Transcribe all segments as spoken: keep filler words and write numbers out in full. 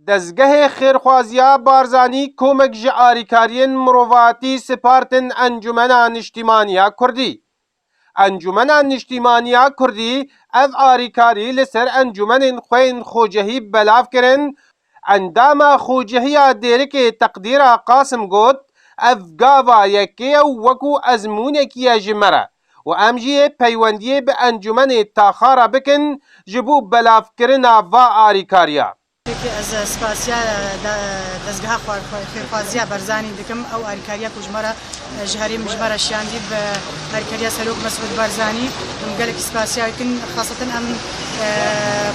Dezgehê Xêrxwaziya Barzanî komek ji arîkariyên mirovatî sipartin Encûmena Niştîmaniya Kurdî. Encûmena Niştîmaniya Kurdî ev arîkarî li ser encûmenên xwe yên xocehî belav kirin. Endama xocihiya Dêrikê Teqdîra Qasim got, ev gava yekê ye û wekû ezmûnekî ye ji me re û em jî yê peywendiyê bi encûmenê taxa re bikin ji bo belavkirina va arîkariya. Ez spasiya de-, dezgeha xwe-, xwe-, xêrxwaziya Barzanî dikim. Ew arîkariya ku ji me re, ji herêm ji me re şiyandî bi arîkariya Serok Mesûd Barzanî. Em gelekî spasiya wî dikin. Xaseten em, e,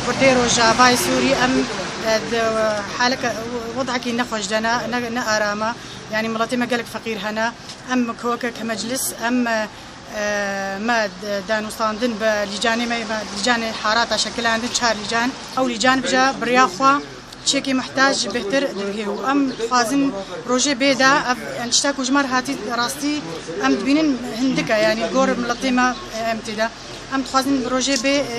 Kurdê Rojavayê Sûrî, em, e, di haleke, wedekî nexweş de ne, ne, ne arama. Yanî miletê me gelek feqîr hene. Em weke ke meclis, em, e, me d-, danûstandin bi lîcanê me, me lîcanê harata şekilandin çar lîcan. Ew lîcan bije bi rêya xwe çekî muhtac bêhtir dibihê û em dixwazin rojê bê de ev, em tişta ku ji me re hatî rastî em dibînin hindik e, yanî gor miletê me, e, em tê de. Em dixwazin rojê bê, e,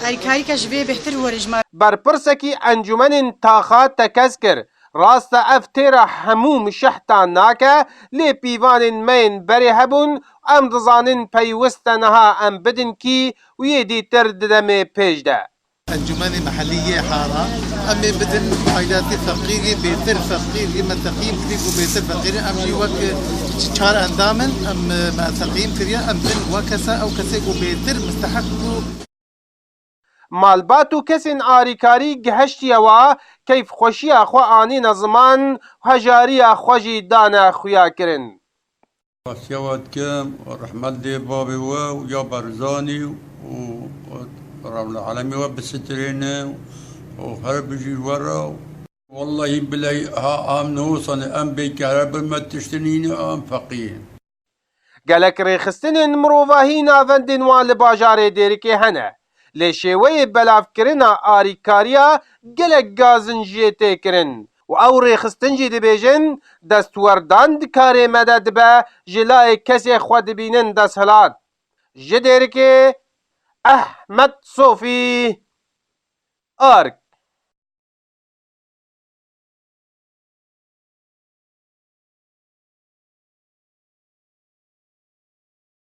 alîkarîke ji vê bêhtir were ji me re. Berpirsekî encûmenên taxa tekez kir. Rast e, ev têra hemû mişehta nake, lê pîvanên me yên berê hebûn, em dizanin peywisto niha em bidin kî û yê dîtir di demê pêş de. Encûmenê mehellî yê Hara, em ê bidin aîdatê feqîrî, bêtir feqîrî me teqîm kirî ku bêtir feqîrî, em jî wek çar endam in, em, me teqîm kiriye, em din wek kese, ew kesê ku bêtir misteheq bû. Malbat û kesên arîkarî gihiştiye wa keyfxweşiya xwe anîne ziman, hejariya xwe jî dane xuyakirin. Spasiya we dikim, rehmet dê bavê we û ya Barzanî û Rewla Alemê we bisitirêne û her bijî we re. Wellahî bileyî ha em nihosan em bê kehre bin me tiştin hîne em feqîr. Gelek rêxistinên mirovahî navendên wan li bajarê Dêrikê hene. Lê şêweyê belavkirina arîkariya gelek gazin jê tê kirin û ew rêxistin jî dibêjin, destwerdan di karê me de dibe, ji layê kesê xwe dibînin desthilat. Ji Dêrikê, Ehmed Sofî, Ark.